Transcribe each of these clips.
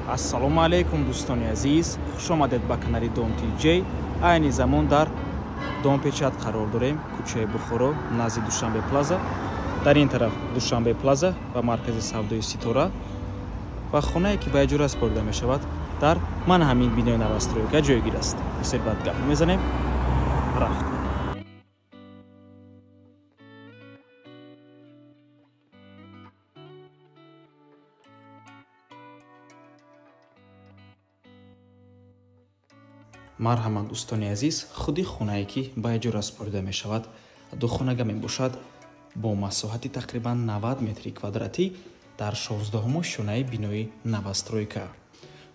Ассалому алайкум, дӯстони азиз, хуш омадед ба канали Дом ТЖ. Айни замон дар Домпечат қарор дорем, кӯчаи Бухоро, назди Душанбе Плаза. Дар ин тараф Душанбе Плаза ва маркази савдои Ситора ва хонае ки ба иҷора супорида мешавад, дар ман ҳамин бинои новостройка ҷойгир аст. Бисёр бад гап мезанем, рафт. Марҳамат, дӯстони азиз, худи хонае ки ба иҷора супорида мешавад, ду хонага мебошад бо масоҳати тақрибан 90 метри квадратӣ дар 16 ошёнаи бинои новостройка.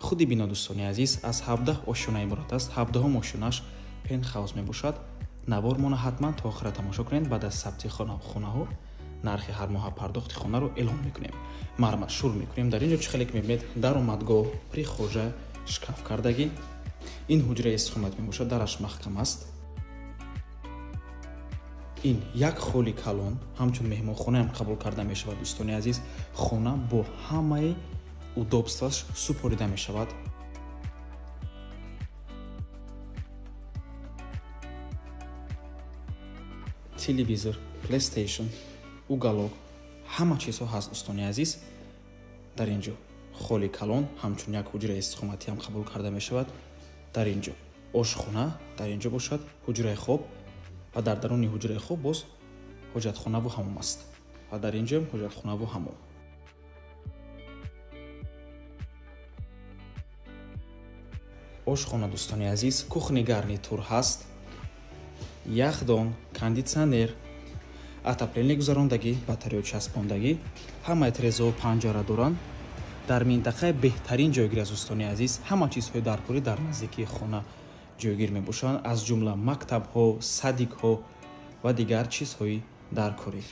Худи бино, дӯстони азиз, аз 17 ошёна иборат аст. 17 ошёнаш пентхаус мебошад. Навормона ҳатман то охира тамошо кунед. Баъд аз сабти хонаҳо нархи ҳармоҳа пардохти хонаро эълон мекунем. Марҳамат, шурӯъ мекунем. Дар ин ҷо чӣ хеле ки мебинед, даромадгоҳ, прихожа, шкаф кардагӣ. Ин ҳуҷраи истиқомат мебошад, дараш маҳкам аст. Ин як холи калон, ҳамчун меҳмонхонаам қабул карда мешавад, дӯстони азиз. Хона бо ҳамаи удобстваш супорида мешавад. Телевизор, PlayStation, уголок, ҳама чизҳо ҳаст, дӯстони азиз. Дар ин ҷо холи калон, ҳамчун як ҳуҷраи истиқоматиам қабул карда мешавад. Дар ин ҷо ошхона, дар ин ҷо бошад ҳуҷраи хоб ва дар даруни ҳуҷраи хоб боз ҳоҷатхонаву ҳамом аст ва дар ин ҷоам ҳоҷатхонаву ҳамом. Ошхона, дӯстони азиз, кухни гарнитур ҳаст, яхдон, кондитсионер, отопление гузарондагӣ, батарея часпондагӣ, ҳамаи трезаҳо панҷара доранд. Дар минтақаи беҳтарин ҷойгир аст, дӯстони азиз. Ҳама чизҳои даркорӣ дар наздикии хона ҷойгир мебошанд, аз ҷумла мактабҳо, садикҳо ва дигар чизҳои даркорӣ.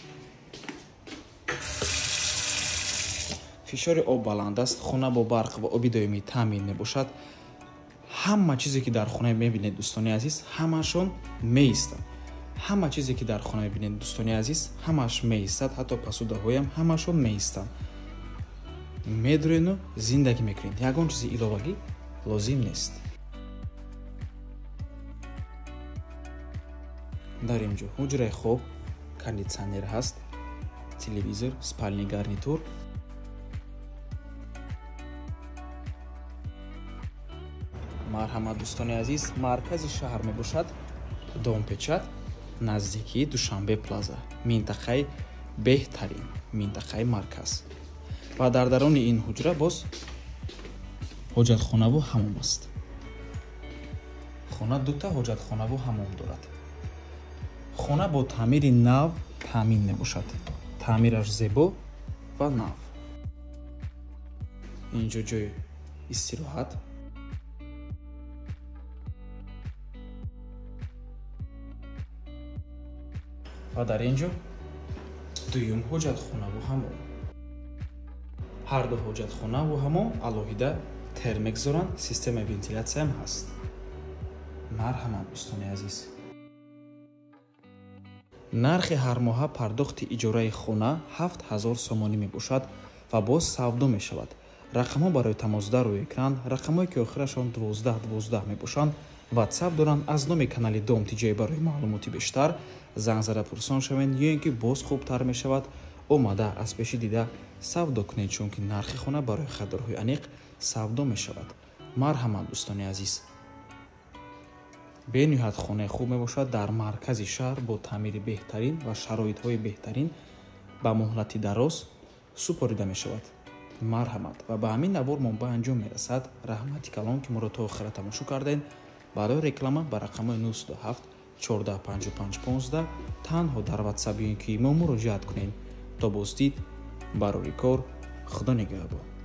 Фишори об баланд аст, хона бо барқ ва оби доимӣ таъмин мебошад. Ҳама чизе ки дар хона мебинед, дӯстони азиз, ҳамаашон меистанд. Ҳама чизе ки дар хона мебинед, дӯстони азиз, ҳамааш меистад, ҳатто пасудаҳоям ҳамаашон меистанд. Медурену зиндагӣ мекунед, ягон чизи иловагӣ лозим нест. Дар ин ҷо ҳуҷраи хоб, кондитсионер ҳаст, телевизор, спальни гарнитур. Марҳамат, дӯстони азиз, маркази шаҳр мебошад Домпечат, наздикии Душанбе Плаза, минтақаи беҳтарин, минтақаи марказ. Ва дар даруни ин ҳуҷра боз ҳоҷатхонаву ҳамом аст. Хона дута ҳоҷатхонаву ҳамом дорад. Хона бо таъмири нав таъмин мебошад. Таъмираш зебо ва нав. Инҷо ҷои истироҳат. Ва дар ин ҷо дуюм ҳоҷатхонаву ҳамом. Ҳар ду ҳоҷатхонаву ҳамом алоҳида тер мегузоранд, системаи вентилятсияам ҳаст. Марҳамат, дӯстони азиз. Нархи ҳармоҳа пардохти иҷораи хона 7000 сомонӣ мебошад ва боз савдо мешавад. Рақамҳо барои тамос дар рӯи экран, рақамҳое ки охирашон 12-12 мебошанд, WhatsApp доранд. Аз номи канали Дом ТЖ барои маълумоти бештар занг зада пурсон шавед, ё ин ки боз хубтар мешавад омада аз пеши дида савдо кунед, чунки нархи хона барои харидорҳои аниқ савдо мешавад. Марҳамат, дӯстони азиз. Бениҳоят хонаи хуб мебошад дар маркази шаҳр бо таъмири беҳтарин ва шароитҳои беҳтарин ба муҳлати дароз супорида мешавад. Марҳамат. Ва ба ҳамин навор мо ба анҷом мерасад. Раҳмати калон ки моро то охира тамошо кардед. Барои реклама ба рақамҳои 907 14 55 15 танҳо дар WhatsApp ё ин ки мо муроҷиат кунед. То боздид, барори кор, Худо нигаҳбон.